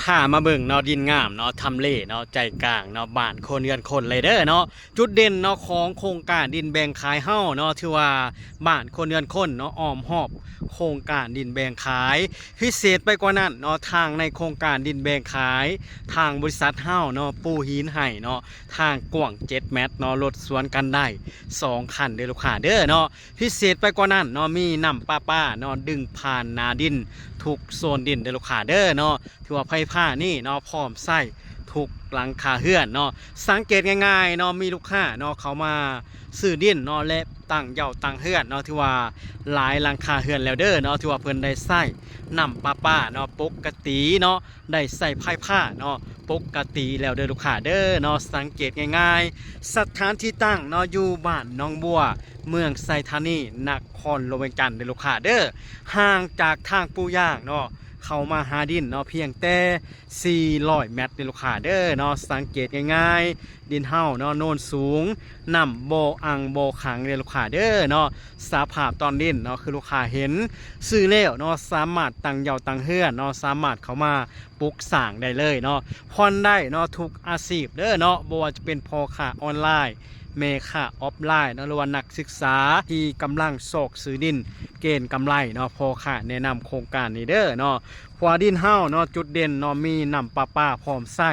ພາມາເບິ່ງເນາະ ດິນງາມເນາະ ທຳເລເນາະ ໃຈກາງເນາະ ບ້ານຄົນເຮືອນຄົນເລີຍເດີເນາະ. ຈຸດເດັ່ນເນາະ ຂອງໂຄງການດິນແບ່ງຂາຍເຮົາເນາະ ຖືວ່າບ້ານຄົນເຮືອນຄົນເນາະ ອ້ອມຮອບໂຄງການດິນແບ່ງຂາຍ. ພິເສດໄປກວ່ານັ້ນເນາະ ທາງໃນໂຄງການດິນແບ່ງຂາຍ ທາງບໍລິສັດເຮົາເນາະ ປູຫີນໃຫ້ເນາະ ທາງກວ້າງເຈັດແມັດເນາະ ລົດສວນກັນໄດ້ສອງຄັນເດີລູກຄ້າເດີເນາະ. ພິເສດໄປກວ່ານັ້ນເນາະ ມີນ້ຳປະປາເນາະ ດຶງຜ່ານໜ້າດິນທຸກໂຊນດິນເດີລູກຄ້າເດີເນາະ. ຖືວ່າໄຟຟ້ານີ້ເນາະ ພ້ອມໃຊ້ທຸກຫຼັງຄາເຮືອນເນາະ. ສັງເກດງ່າຍໆເນາະ ມີລູກຄ້າເນາະ ເຂົ້າມາຊື້ດິນເນາະ ແລະ ຕັ້ງເຍົາຕັ້ງເຮືອນເນາະ ຖືວ່າຫຼາຍຫຼັງຄາເຮືອນແລ້ວເດີເນາະ. ຖືວ່າເພິ່ນໄດ້ໃຊ້ນ້ຳປະປາເນາະ ປົກກະຕິເນາະ ໄດ້ໃຊ້ໄຟຟ້າເນາະ ປົກກະຕິແລ້ວເດີລູກຄ້າເດີເນາະ. ສັງເກດງ່າຍໆ ສະຖານທີ່ຕັ້ງເນາະ ຢູ່ບ້ານໜອງບົວ ເມືອງໄຊທານີ ນະຄອນຫຼວງວຽງຈັນເດີລູກຄ້າເດີ. ຫ່າງຈາກທາງປູຢາງເນາະ ເຂົ້າມາຫາດິນເນາະ ພຽງແຕ່ສີ່ຮ້ອຍແມັດເດີລູກຄ້າເດີເນາະ. ສັງເກດງ່າຍໆ ດິນເຮົາເນາະ ໂນນສູງ ນ້ຳບໍ່ອັ່ງບໍ່ຂັງເດີລູກຄ້າເດີເນາະ. ສະພາບຕອນດິນເນາະ ຄືລູກຄ້າເຫັນ ຊື້ແລ້ວເນາະ ສາມາດຕັ້ງເຍົາຕັ້ງເຮືອນເນາະ ສາມາດເຂົ້າມາ ປຸກສ້າງໄດ້ເລີຍເນາະ. ຜ່ອນໄດ້ເນາະ ທຸກອາຊີບເດີເນາະ ບໍ່ວ່າຈະເປັນພໍ່ຄ້າອອນລາຍ ແມ່ຄ້າອອຟລາຍເນາະ ຫຼືວ່ານັກສຶກສາທີ່ກຳລັງຊອກຊື້ດິນເກນກຳໄລເນາະ. ພໍ່ຄ້າແນະນຳໂຄງການນີ້ເດີເນາະ ເພາະວ່າດິນເຮົາເນາະ ຈຸດເດັ່ນເນາະ ມີນ້ຳປະປາພ້ອມໃຊ້